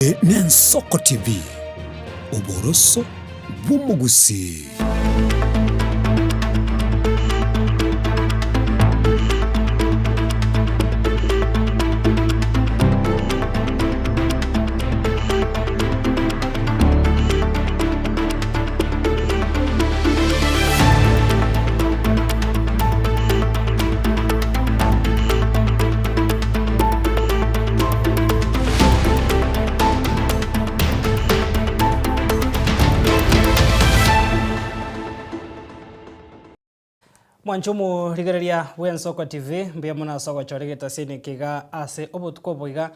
Eye n'Ensoko TV, oboroso bw'omogusii. Mwanche omorigereria bw'Ensoko TV, mbuya mono ase ogochora egetasini eke iga ase obotuko obo iga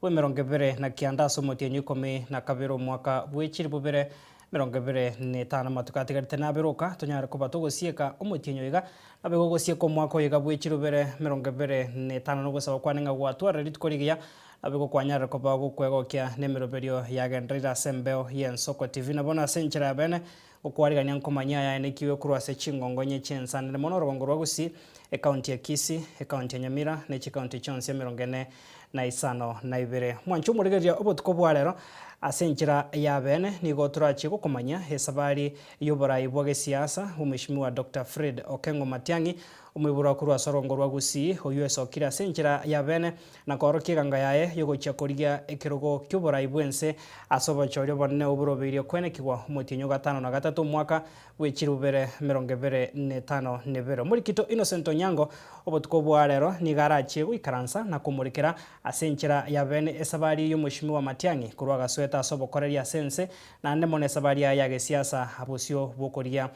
bw'emerongo ebere na kianda ase omotienyi ikomi na kabere omwaka bwe chilifu bibere emerongo ebere na etano. Amatuko atigarete nabere oka tonyare koba togosieka omotienyi oyo iga, naboigo ogosieka omwaka oyo iga bwe chilifu bibere emerongo ebere na etano na ogosaba kwane ng'a gwatwarire rituko rigiya, naboigo kwanyarire koba ogokwegokia nemeroberio yagendereire ase embeo y'Ensoko TV. Na bono ase enchera ya bene Okwarigania nkomanyia ayaenekiwe korwa ase chingongo inye chi'ensanere mono orogongo rwa Gusii, ekaunti ya Kisii, ekaunti ya Nyamira, ne chikaunti chionsi emerongo ene na isano na ibere. Mwanche omorigereria obotuko bwa rero ase enchera ya beene nigo torachie gokomanyia esabari y'oborai bwa gesiasa bw'Omweshimiwa Doctor Fred Okengo Matiang'i, omoiborwa korwa ase orogongo rwa Gusii oyio esokire ase enchera ya beene na koorokia eganga yaye y'ogochia korigia ekerogo ki'oborai bw'ense ase obochori obonene oborobeirie kwenekigwa omotienyi o gatano na gatato omwaka bwe chilifu bibere emerongo ebere na etano na ebere. Omorikito Innocent Onyango obotuko bwa rero nigo arachie goikaransa na komorekera ase enchera ya bene esabari y'omweshimiwa Matiang'i korwa agasoete ase obokoreri ase ense naende mono esabari yaye ya gesiasa bosio bw'okorigia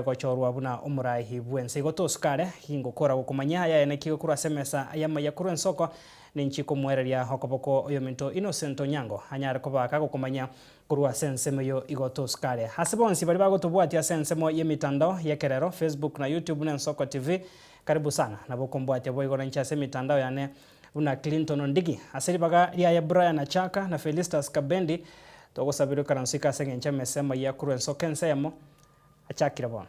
gochorwa buna omorai bw'ense. Igo tosuka are, gingokora gokomanyia ayaenekigwe korwa ase emesa y'amaiya korwa ensoko, ninchi komoereria okoboko oyominto Innocent Onyango anyare koba kagokomanyia korwa ase ensemo eyio. Igo tosuka are. Ase bonsi baria bagotobwatia ase ensemo y'emitandao y'ekerero, Facebook na YouTube buna Ensoko TV, karibu sana. Nabo okombwatia boigo nainche ase emitandao yane buna Clinton Ondigi. Ase ribaga riaye Brian Achaka na Felistus Kabendi, togosabera oikaranso ike ase engencho y'emesa y'amaiya korwa ensoko ensemo achakire bono.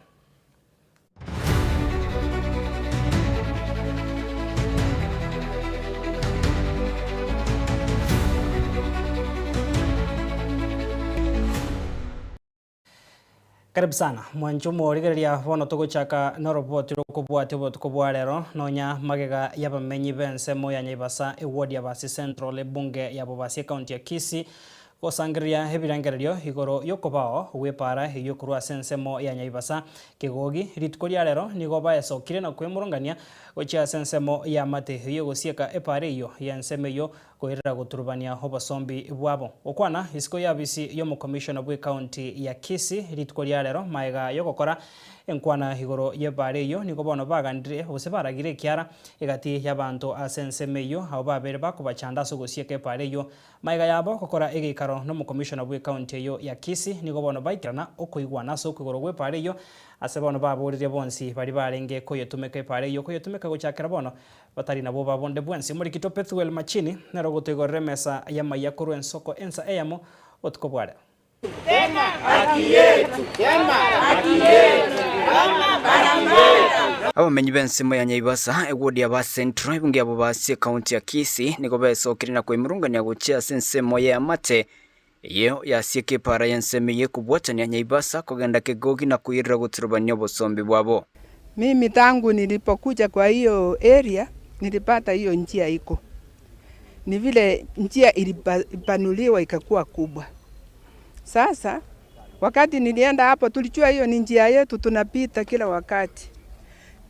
Karibu sana mwanche omorigereria bono togochaka noroboti rokobwatia obotuko bwa rero nonya magega y'abamenyi b'ensemo ya Nyaibasa eward ya Basi Central ebunge ya Bobasi ecounty ya Kisii gosangereria ebirengererio igoro yokobao gw'epaara eyio korwa ase ensemo ya Nyaibasa Kegogi rituko ria rero nigo baesokire na kwemurungania gochia ase ensemo y'amate eyio egosieka epaara eyio y'ensemo eyio Koirera goturubania obosombi bwabo. Gokwana isiko y'abisi y'omokomishona bw'ecounty ya Kisii rituko ria rero maega yogokora enkwana igoro y'ebaare eyio nigo bono bagandire gose baragire ekiara egati y'abanto ase ensemo eyio abwo babere bakobachanda ase ogosieka ebaare eyio. Maega yabo gokora egeikaro nomokomishona bw'ecounty eyio ya Kisii nigo bono baikerana okoigwana ase okoigorwa gw'ebaare eyio ase bono baboririe bonsi baria barenge koyetumeka ebaare eyio koyetumeka gochakera bono Batari nabwoba bonde bwensi. Omorikito Pethuel Machini nere ogotoigorera emesa y'amaiya korwa ensoko ensa eyemo botuko bwa rero. Abamenyi b'ensemo ya Nyaibasa, ewodi ya ba Central, ebunge ya Bobasi, ekaunti ya Kisii, nigo besokire na koimurungania gochia ase ensemo y'eamate eyio yasieka epaara y'ensemo eyio ekobwatania Nyaibasa kogenda Kegogi na koirera goturubania obosombi bwabo. Mimi tangu nilipokuja kwa hiyo area nilipata hiyo njia iko. Ni vile njia ilipanuliwa ikakuwa kubwa. Sasa wakati nilienda hapo tulijua hiyo ni njia yetu tunapita kila wakati.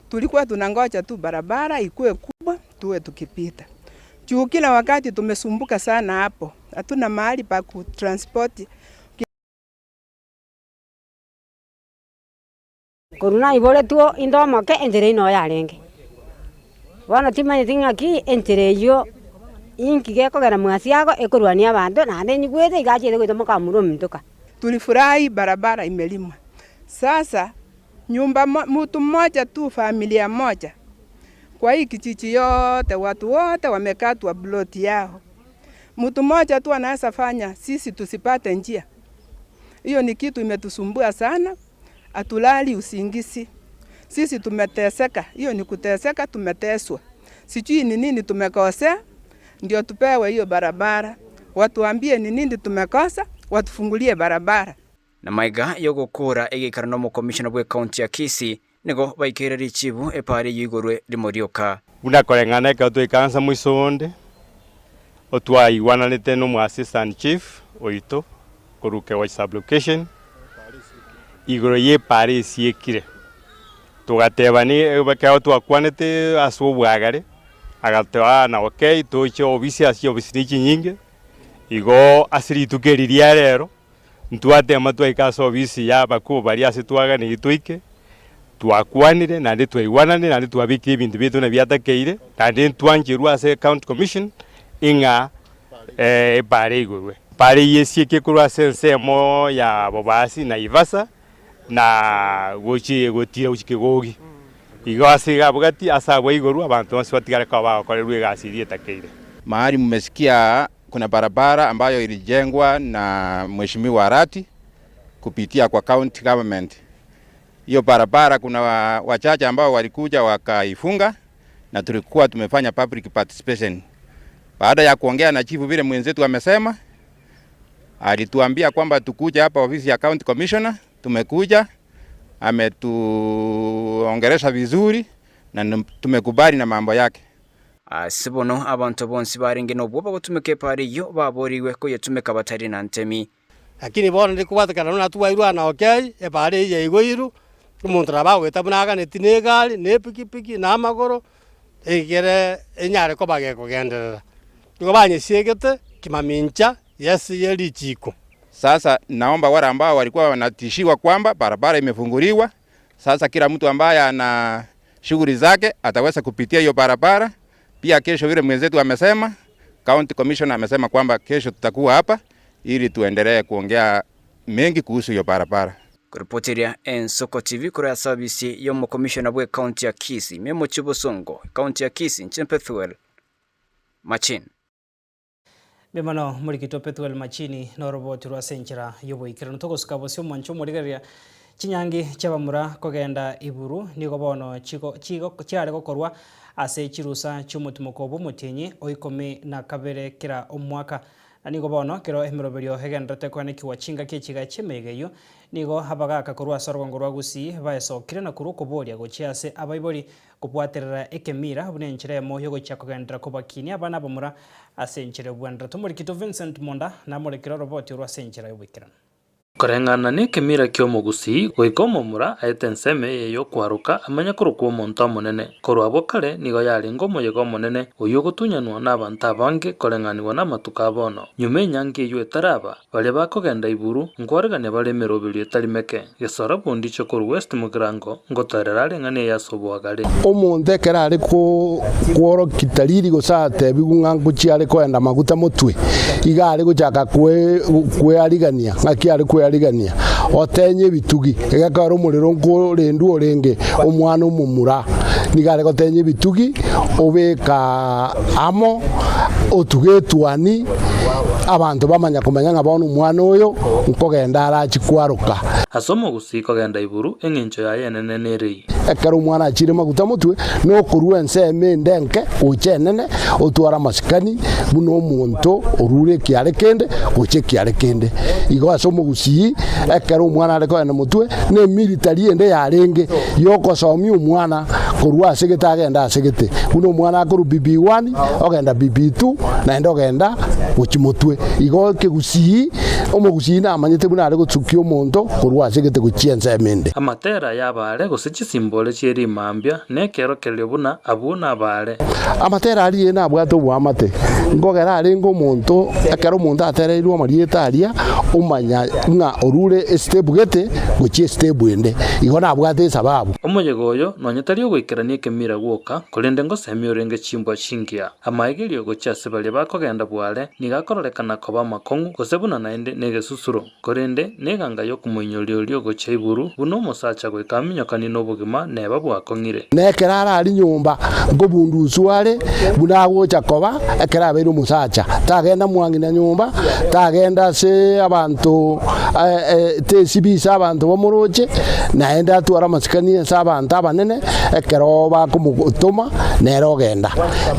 Tulikuwa tunangoja tu barabara ikuwe kubwa tuwe tukipita. Juu kila wakati tumesumbuka sana hapo. Hatuna mahali pa kutransport. Korwa naiboretwe inde omoke, enchera eyio noyo yarenge. Bono timanyeti ng'aki enchera eyio inki gekogera mwasiago ekorwania abanto, naende nyigwete iga achiete goita mokamura ominto ka. Tulifurahi barabara imelimwa. Sasa nyumba mtu mmoja tu familia moja kwa hii kijiji yote watu wote wamekatwa ploti yao. Mtu mmoja tu anaweza fanya sisi tusipate njia. Hiyo ni kitu imetusumbua sana, hatulali usingizi. Sisi tumeteseka, hiyo ni kuteseka, tumeteswa. Sijui ni nini tumekosea, ndio tupewe hiyo barabara. Watuambie ni nini tumekosa, watufungulie barabara. Na magega y'ogokoora egeikaro nomokomishona bw'ecounty ya Kisii, nigo baikeire richibu epaara eyio igorwe rimo rioka. Buna koreng'ana ekero twaikaransa moiso onde, otwaigwananete nomo assistant chief oito korwa Kegochi sub-location igoro y'epaara esiekire. Togatebani ekero twakwanete ase obwagare, agatoa na okay toche obisi ase chiofisi ne chinyinge, igo ase rituko eri ria rero, ntwatema twaika ase obisi ya abakuu baria ase twaganeire toike, twakwanire naende twaigwananire naende twabekire ebinto biaito buna biatakeire, naende ntwancherwe ase county commission ing'a epaara eigorwe. Epaara eyio esieke korwa ase ensemo ya Bobasi, Naivasha. na gochia gotira gochia kegogi. Igo ase iga abwati ase abwo igoro abanto bonsi batigare koba bagokorerwa egasi eria etakeire. Mahali mmesikia kuna barabara ambayo ilijengwa na Mheshimiwa Arati kupitia kwa county government. Hiyo barabara kuna wachache ambao walikuja wakaifunga na tulikuwa tumefanya public participation. Baada ya kuongea na chifu vile mwenzetu amesema, Alituambia kwamba tukuja hapa ofisi ya county commissioner, tumekuja, ametuongelesha vizuri na tumekubali na mambo yake. Ase bono abanto bonsi barenge nobwoba gotumeka epaara eyio baboorigwe koyetumeka batari na ntemi. Lakini bono ndikobwatekana buna twairwe aa na okay, epaara eye yaigoirwe, omonto nabo agoeta buna aganeti na egari, na epikipiki, na amagoro, egere enyare koba gekogenderera. Nigo banyesiegete kimamincha Yes ye richiiko. Sasa naomba wale ambao walikuwa wanatishiwa kwamba barabara imefunguliwa, sasa kila mtu ambaye ana shughuli zake ataweza kupitia hiyo barabara. Pia kesho vile mwenzetu amesema, County Commissioner amesema kwamba kesho tutakuwa hapa ili tuendelee kuongea mengi kuhusu hiyo barabara. Koripoteria Ensoko TV korwa ase abisi y'omokomishona bw'ecounty ya Kisii, Memo Chibosongo, County ya Kisii, inche Pethuel Machin. Mbuya mono morikitwe Pethuel Machini noroboti rwa ase enchera y'oboikeranu. Togosuka bosio omwancho omorigereria chinyangi chi'abamura kogenda iburu nigo bono chigo chigo chiare gokorwa ase chirusa chi'omotimoko bw'omotienyi o ikomi na kabere kera omwaka. Na nigo bono kero emeroberio egendererete koenekigwa chingaki echiga chi'emeyega eyio, nigo abagaaka korwa ase orogongo rwa Gusii baesokire na korwa okoboria gochia ase abaibori Kobwaterera ekemira buna enchera eyemo y'ogochia kogenderera kobakinia abana abamura ase enchera y'obwenderete. Omorikito Vincent Monda namorekire oroboti orwo ase enchera y'oboikeranu. Koreng'ana nekemira ki'omogusii, goika omomura aete ensemo eye y'okwaroka amanye korokwa omonto omonene. Korwa abwo kare nigo yarenge omoyega omonene, oyio ogotunyanwa nabanto abange koreng'anigwa namatuko a bono. Nyuma enyangi eyio etaraba, Baria bakogenda iburu, nkwaregania bare emeroberio etari meke. Gesora bondiche korwa West Mugirango, ngotoerera are ng'a neye ase oboagare. Omonto ekero are kworokia tariri gose atebigwe ng'a ngochia are koenda maguta motwe, iga are gochaka kwearigania, ng'aki are kwearigania? Otenye ebitugi, egekogera omorero nkorendwa orenge omwana omomura, nigo are gotenya ebitugi, obeka amo, otuge etuani, abanto bamanya komanya ng'a bono omwana oyo nkogenda arachie kwaroka. Ase omogusii kogenda iburu, engencho yaye enene nerei. Ekero omwana achiire maguta motwe, nokorua ensemo ende enke gocha enene, otware amasikani buna omonto orure ekiare kende gocha ekiare kende. Igo ase omogusii, ekero omwana are kogenda motwe, nemilitari ende yarenge yokosomia omwana korwa ase gete agende ase gete. Buna omwana akorwa BB1 ogenda BB2 naende ogenda gochia motwe. Igo ekegusii, omogusii namanyete buna are gosukia omonto korwa ase egete gochia ensemo ende. Amatera y'abaare gose chisimbore chie rimambia nekerokererio buna abwo nabaare. Amatera aria nabwate oboamate, nkogera arenge omonto, ekero omonto atereirwe amarieta aria, omanya ng'a orure estep gete gochia estep ende. Igo nabwate esababu. Omoyega oyo nonya tari ogoikerania ekemira gwoka, korende ngosemia orenge chimbwa chingiya. Amaegerio gochia ase baria bakogenda bware nigo akororekana koba amakong'u, gose buna naende negesusuro, korende neganga y'okomoinyoria oria ogochia iguru buna omosacha goika aminyokanie nobogima neba bwakong'ire. Na ekero arari nyomba, nkobunduswa are buna agocha koba ekero abeire omosacha. Tagenda mwang'ina nyomba, tagenda ase abanto Tesibisa abanto bamoroche, naende atware amasikani ase abanto abanene, ekero bakomotoma nere ogenda.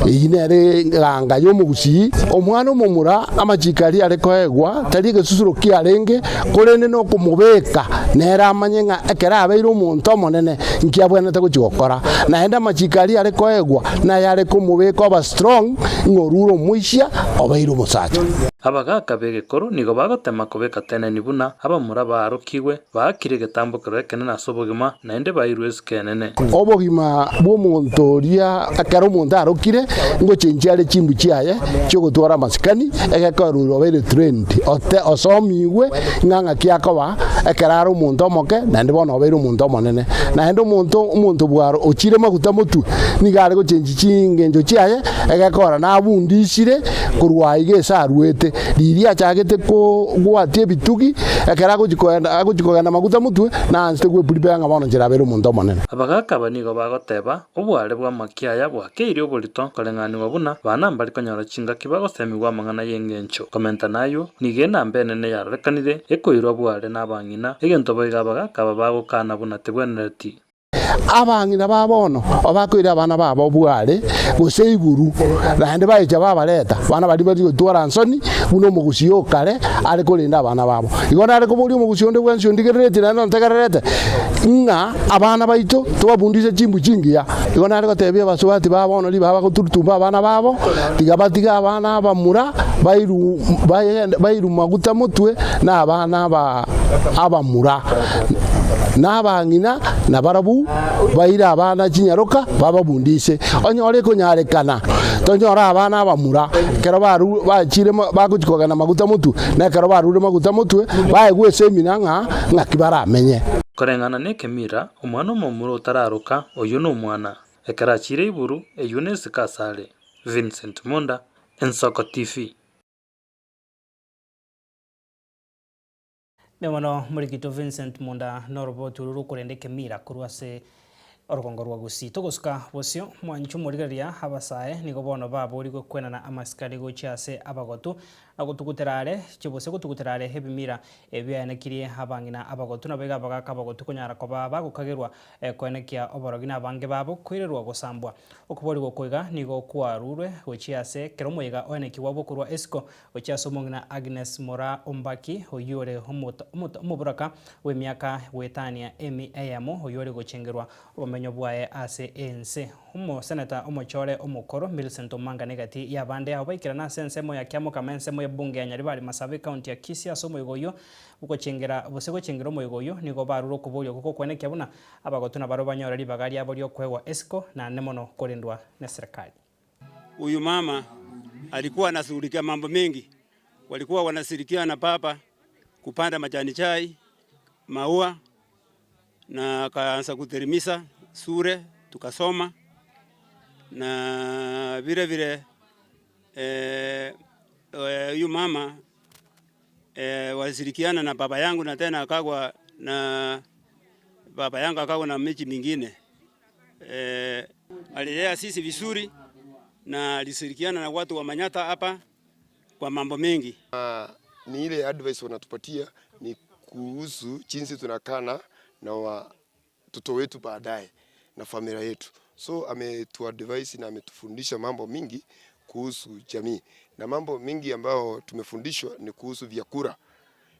Eyio nere eganga y'omogusii. Omwana omomura amachiko aria are koegwa tari egesusuro kiarenge, korende nokomobeka nere amanye ng'a ekero abeire omonto omonene nki abwenerete gochia gokora. Naende amachiko aria are koegwa nayare komobeka oba strong ng'a orure omoisia obeire omosacha. Abagaaka b'egekoro nigo bagotema kobeka teneni buna abamura baarokigwe, baakire egetambokero ekenene ase obogima, naende bairwe esiko enene. Obogima bw'omonto oria ekero omonto arokire, ngochenchia are chimbu chiaye chi'ogotwara amasikani, egekorerwa obeire trained, ote osomigwe ng'a ng'aki akoba ekero are omonto omoke, naende bono obeire omonto omonene. Naende omonto omonto bwaro ochire maguta motwe, nigo are gochenchia chingencho chiaye, egekora nabundisire korwa aiga ase aruete, riria achagete kogwatia ebitugi, ekero agochia koenda agochia kogenda maguta motwe, naansete gweprepare ng'a bono inche nabere omonto omonene. Abagaaka aba nigo bagoteba, Obware bw'amakia aya bwakeirie oborito koreng'anigwa buna bana mbari konyora chingaki bagosemigwa amang'ana y'engencho. Komenta nayio, nigo enamba enene yarorekanire ekoirwa bware nabang'ina, egento boigo abagaaka aba bagokana buna tebwenereti. Abang'ina ba bono bakoira abana babo bware gose iburu, naende baecha babareta, abana baria bari gotwara nsoni buna omogusii o kare are korenda abana babo. Igo nare koboria omogusii onde bwensi ondigereretie naende ontegererete, ng'a abana baito tobabundise chimbu chingiya. Igo nare gotebia abasubati ba bono ribaga bagoturutumba abana babo, tiga batige abana abamura bairu bagende bairu maguta motwe na abana aba abamura. Na abang'ina nabarabwo baire abana chinyaroka bababundise. Onyore ekonyarekana, tonyore abana abamura, ekero baru bachire bagochia kogenda maguta motwe, na ekero barure maguta motwe, baegwe esemina ng'a ng'aki baramenye. Koreng'ana nekemira, omwana omomura otararoka, oyio nomwana. Ekero achiire iburu, eyio nesiko asare. Vincent Munda, Ensoko TV. Mbuya mono Morikito Vincent Munda noroboti oru rokorenda ekemira korwa ase orogongo rwa Gusii. Togosuka bosio, mwanche omorigereria abasae nigo bono baborigwe kwenana amasikani gochia ase abagotu na gotugutera are chibose gotugutera are ebimira ebiaenekirie abang'ina abagotu naboigo abagaka abagotu konyara koba bagokagerwa koenekia oborogi na abange babo koirerwa gosambwa. Okoborigwa oko iga nigo kwarurwe gochia ase kera omoyega oenekigwa bokorwa esiko Gochia ase omong'ina Agnes Moraa Ombaki, oyio ore omoboraka bw'emiaka goetania emi eyemo, oyio ore gochengerwa obomenyo bwaye ase ense. Omoseneta omochore omokoro Millicent Omanga negati y'abande abo baikerana ase ensemo ya Kiamokama ensemo y'ebunge ya Nyaribari Masabe ekaunti ya Kisii ase omoyega oyio bwogochengera gose gochengera omoyega oyio nigo barure okoboria okwo gokwenekia buna abagotu nabarabwo banyore ribaga riabo riokoegwa esiko naende mono korendwa neserekari. Huyu mama alikuwa anashughulikia mambo mengi, walikuwa wanashirikiana na baba kupanda majani chai, maua na akaanza kuteremisa shule tukasoma na vile vile huyu mama walishirikiana na baba yangu na tena akagwa na baba yangu akagwa na miji mingine. Alilea sisi vizuri na alishirikiana na watu wa Manyata hapa kwa mambo mengi. Ni ile advice wanatupatia ni kuhusu jinsi tunakaa na watoto wetu baadaye na familia yetu. So ametuadvise na ametufundisha mambo mingi kuhusu jamii, na mambo mingi ambayo tumefundishwa ni kuhusu vyakula.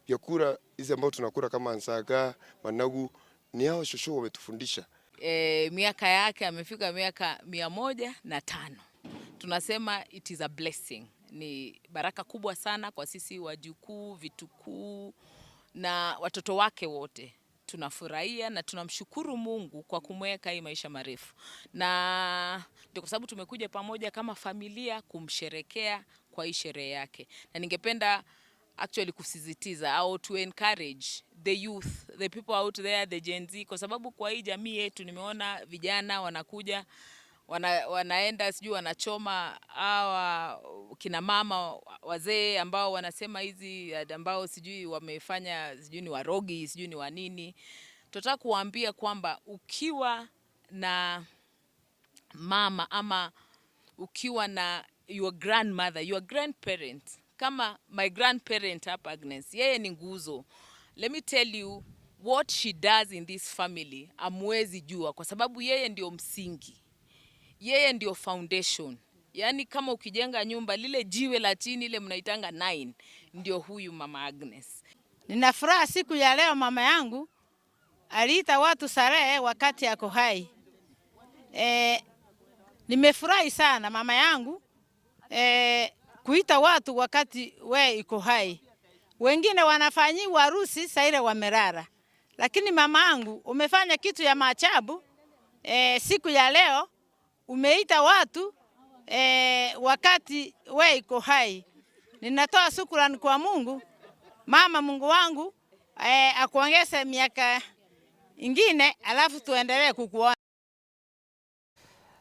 Vyakula hizi ambao tunakula kama nsaga, managu, ni hao shosho wametufundisha. E, miaka yake amefika miaka 105. Tunasema it is a blessing, ni baraka kubwa sana kwa sisi wajukuu, vitukuu na watoto wake wote. Tunafurahia na tunamshukuru Mungu kwa kumweka hii maisha marefu, na ndio kwa sababu tumekuja pamoja kama familia kumsherekea kwa hii sherehe yake, na ningependa actually kusisitiza au to encourage the youth, the people out there, the Gen Z, kwa sababu kwa hii jamii yetu nimeona vijana wanakuja wanaenda sijui wanachoma hawa kina mama wazee ambao wanasema hizi ambao sijui wamefanya sijui ni warogi sijui ni wanini. Tunataka kuwaambia kwamba ukiwa na mama ama ukiwa na your grandmother, your grandparent, kama my grandparent hapa Agnes, yeye ni nguzo. Let me tell you what she does in this family hamuwezi jua kwa sababu yeye ndio msingi. Yeye ndio foundation. Yaani kama ukijenga nyumba lile jiwe la chini ile mnaitanga nine ndio huyu mama Agnes. Nina furaha siku ya leo mama yangu aliita watu starehe wakati ako hai. E, nimefurahi sana mama yangu e, kuita watu wakati we iko hai. Wengine wanafanyiwa harusi saa ile wamelala, lakini mama yangu umefanya kitu ya maajabu e, siku ya leo umeita watu e, wakati we iko hai. Ninatoa shukrani kwa Mungu. Mama, Mungu wangu e, akuongeze miaka ingine, alafu tuendelee kukuona.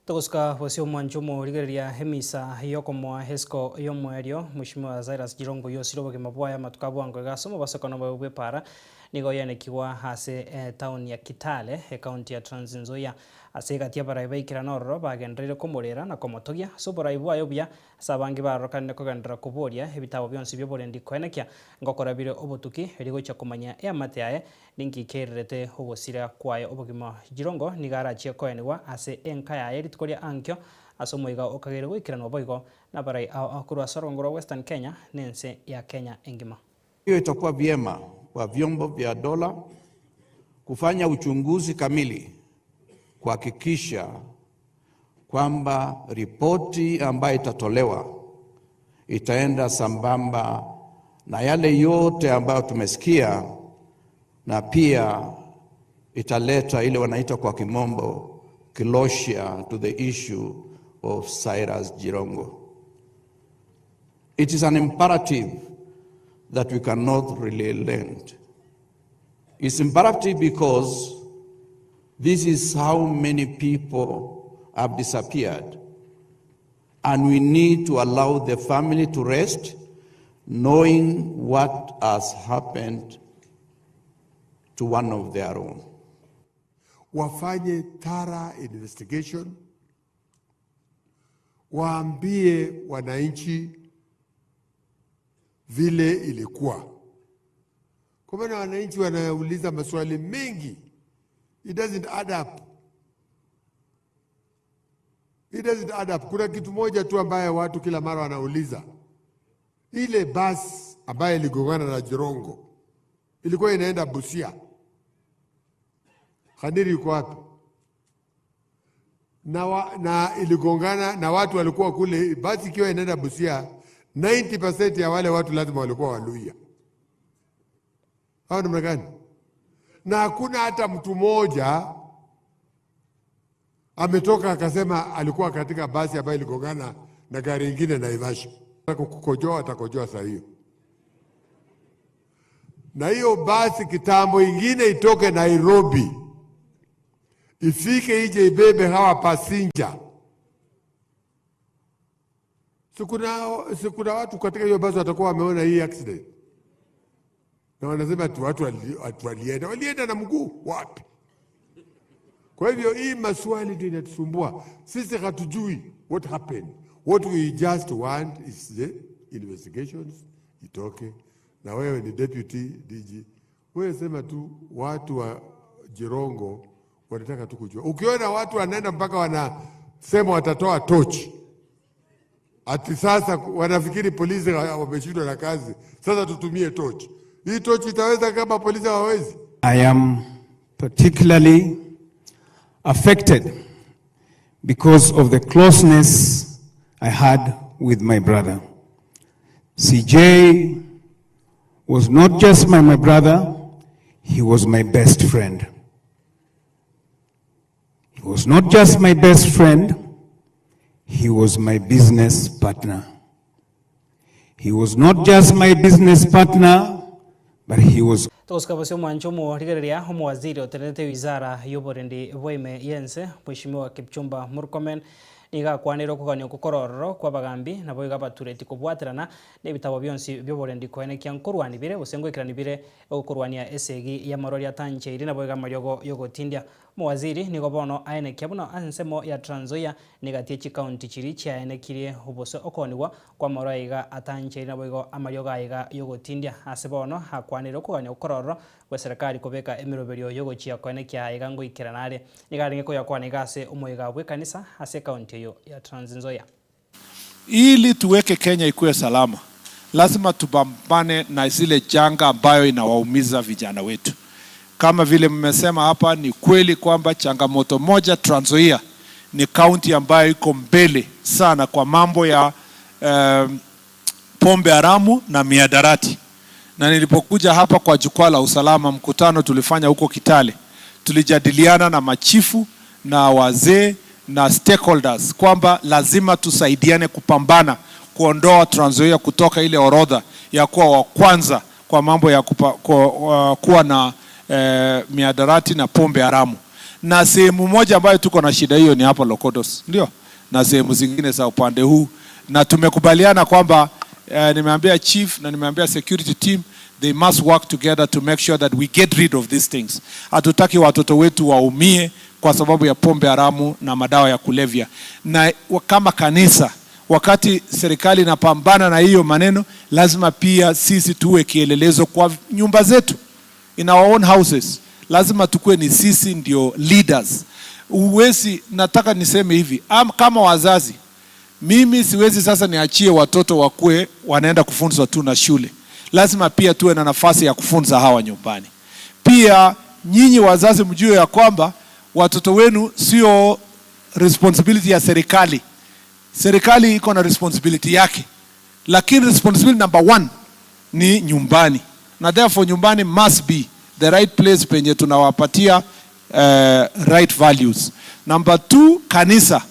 Togosuka bosio omwancho omorigereria emisa yokomoa esiko y'omoerio Mheshimiwa Cyrus Jirongo oyio osire obogima bwaye amatuko a bwango iga ase omobasokano obobe bw'epara nigo yanekigwa ase etown ya Kitale ecounty ya Trans Nzoia ase egati abarai baikerana ororo bagendereire komorera na komotogia ase oborai bwaye obuya ase abange barokanire kogenderera koboria ebitabo bionsi bioborendi koenekia ngokora bire obotuki erio gochia komanya eamate yaye Ninki kererete ogosira kwaye obogima? Jirongo nigo arachie koenigwa ase enka yaye rituko ria ankio ase omoiga okageire goikeranwa boigo nabarai ao ao korwa ase orogongo rwa Western Kenya na ense ya Kenya engima. Hiyo itakuwa vyema kwa vyombo vya dola kufanya uchunguzi kamili kuhakikisha kwamba ripoti ambayo itatolewa itaenda sambamba na yale yote ambayo tumesikia na pia italeta ile wanaita kwa kimombo closure to the issue of Cyrus Jirongo. It is an imperative that we cannot relent. It's imperative because this is how many people have disappeared. And we need to allow the family to rest, knowing what has happened to one of their own. Wafanye thorough investigation, waambie wananchi vile ilikuwa, kwa maana wananchi wanauliza maswali mengi. It doesn't add up. It doesn't add up. Kuna kitu moja tu ambaye watu kila mara wanauliza, ile basi ambaye iligongana na Jirongo ilikuwa inaenda Busia, Khaniri yuko wapi? Na, wa, na iligongana na watu walikuwa kule, basi ikiwa inaenda Busia, 90% ya wale watu lazima walikuwa Waluhya. Hao namna gani? Na hakuna hata mtu mmoja ametoka akasema alikuwa katika basi ambayo iligongana na gari ingine Naivasha. Kukojoa atakojoa saa hiyo, na hiyo basi kitambo ingine itoke Nairobi ifike ije ibebe hawa passenger. Si kuna watu katika hiyo basi watakuwa wameona hii accident na wanasema ati watu walienda walienda na mguu wapi? Kwa hivyo hii maswali ndio inatusumbua sisi, hatujui what happened. What we just want is the investigations itoke. Na wewe ni deputy DG, wewe sema tu watu wa Jirongo wanataka tu kujua. Ukiona watu wanaenda mpaka wanasema watatoa tochi, ati sasa wanafikiri polisi wameshindwa na kazi, sasa tutumie tochi. Hii tochi itaweza kama polisi hawawezi? I am particularly affected because of the closeness I had with my brother. CJ was not just my brother, he was my best friend. He was not just my best friend, he was my business partner. He was not just my business partner, but he was Togosuka bosio omwancho omorigereria omowaziri otenenete wizara y'oborendi bwa ime y'ense Mheshimiwa Kipchumba Murkomen. Nigo akwanire okogania okwo kore ororo kw'abagambi, naboigo abatureti kobwaterana nebitabo bionsi bi'oborendi koenekia nkorwani bire, gose ngoikerani bire okorwania esegi y'amarwaria atancheiri, naboigo amariogo y'ogotindia. Omowaziri nigo bono aenekia buna ensemo ya Trans Nzoia negati ye chikaunti chiria chiaenekirie obose okoonigwa kw'amarwa aiga atancheiri naboigo amariogo aiga y'ogotindia. Ase bono akwanire okogania gokora ororo gweserekari kobeka emeroberio y'ogochia koenekia aiga ngoikerana are. Nigo arenge koyakwana iga ase omoyega bw'ekanisa ase ekaunti eyio ya Trans Nzoia. Ili tuweke Kenya ikuwe salama, lazima tupambane na zile janga ambayo inawaumiza vijana wetu. Kama vile mmesema hapa, ni kweli kwamba changamoto moja, Trans Nzoia ni kaunti ambayo iko mbele sana kwa mambo ya eh, pombe haramu na mihadarati. Na nilipokuja hapa kwa jukwaa la usalama, mkutano tulifanya huko Kitale, tulijadiliana na machifu na wazee na stakeholders kwamba lazima tusaidiane kupambana kuondoa Trans Nzoia kutoka ile orodha ya kuwa wa kwanza kwa mambo ya kupa, kwa, uh, kuwa na eh, mihadarati na pombe haramu. Na sehemu moja ambayo tuko na shida hiyo ni hapa Lokodos, ndio, na sehemu zingine za upande huu, na tumekubaliana kwamba eh, nimeambia chief na nimeambia security team they must work together to make sure that we get rid of these things. Hatutaki watoto wetu waumie kwa sababu ya pombe haramu na madawa ya kulevya. Na kama kanisa, wakati serikali inapambana na hiyo maneno, lazima pia sisi tuwe kielelezo kwa nyumba zetu, in our own houses. Lazima tukuwe ni sisi ndio leaders. Uwezi, nataka niseme hivi, am, kama wazazi mimi siwezi sasa niachie watoto wakuwe wanaenda kufunzwa tu na shule. Lazima pia tuwe na nafasi ya kufunza hawa nyumbani. Pia nyinyi wazazi mjue ya kwamba watoto wenu sio responsibility ya serikali. Serikali iko na responsibility yake, lakini responsibility number one ni nyumbani, na therefore nyumbani must be the right place penye tunawapatia right values. Number two, kanisa.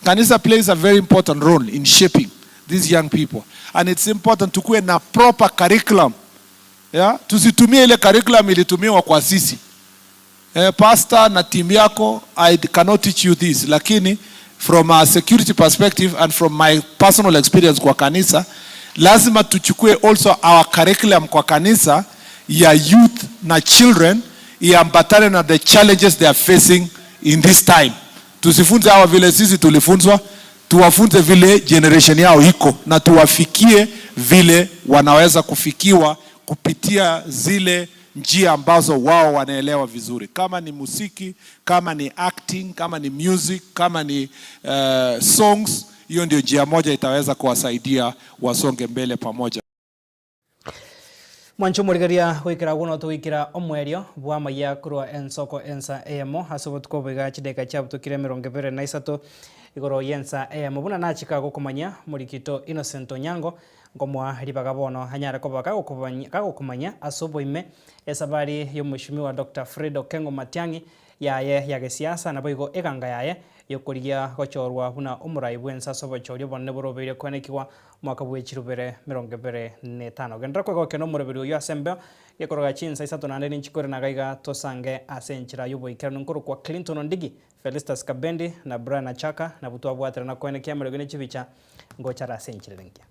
Kanisa plays a very important role in shaping these young people and it's important tukuwe na proper curriculum yeah? Tusitumie ile curriculum ilitumiwa kwa sisi pastor na team yako, I cannot teach you this, lakini from a security perspective and from my personal experience kwa kanisa, lazima tuchukue also our curriculum kwa kanisa ya youth na children iambatane na the challenges they are facing in this time. Tusifunze hawa vile sisi tulifunzwa, tuwafunze vile generation yao iko na tuwafikie vile wanaweza kufikiwa kupitia zile njia ambazo wao wanaelewa vizuri, kama ni muziki, kama ni acting, kama ni music, kama ni songs. Hiyo ndio njia moja itaweza kuwasaidia wasonge mbele pamoja. Mwanche omorigereria goikera agwo notogoikera omoerio bw'amaiya korwa ensoko ensa eyemo ase obotuko oboiga chidakika chiabutokire 23 igoro y'ensa eyemo buna nachika gokomanya morikito Innocent Onyango nkomoa ribaga bono anyare koba kagokomanya ase oboime esabari y'omweshimiwa Dr. Fred Okengo Matiang'i yaye ya gesiasa naboigo eganga yaye yokorigia gochorwa buna omorai bwense ase obochori obonene borobeire koenekigwa omwaka bwe chirubere 25. Genderera koegokia na omoroberi oyio ase embeo gekoroga chinsa isato naende ninchikore naga iga tosange ase enchera y'oboikeranu nkorokwa Clinton Ondigi, Felistus Kabendi na Brian Achaka nabwo twabwaterana koenekia amariogi ne chibicha ngochare ase enchera ere engiya.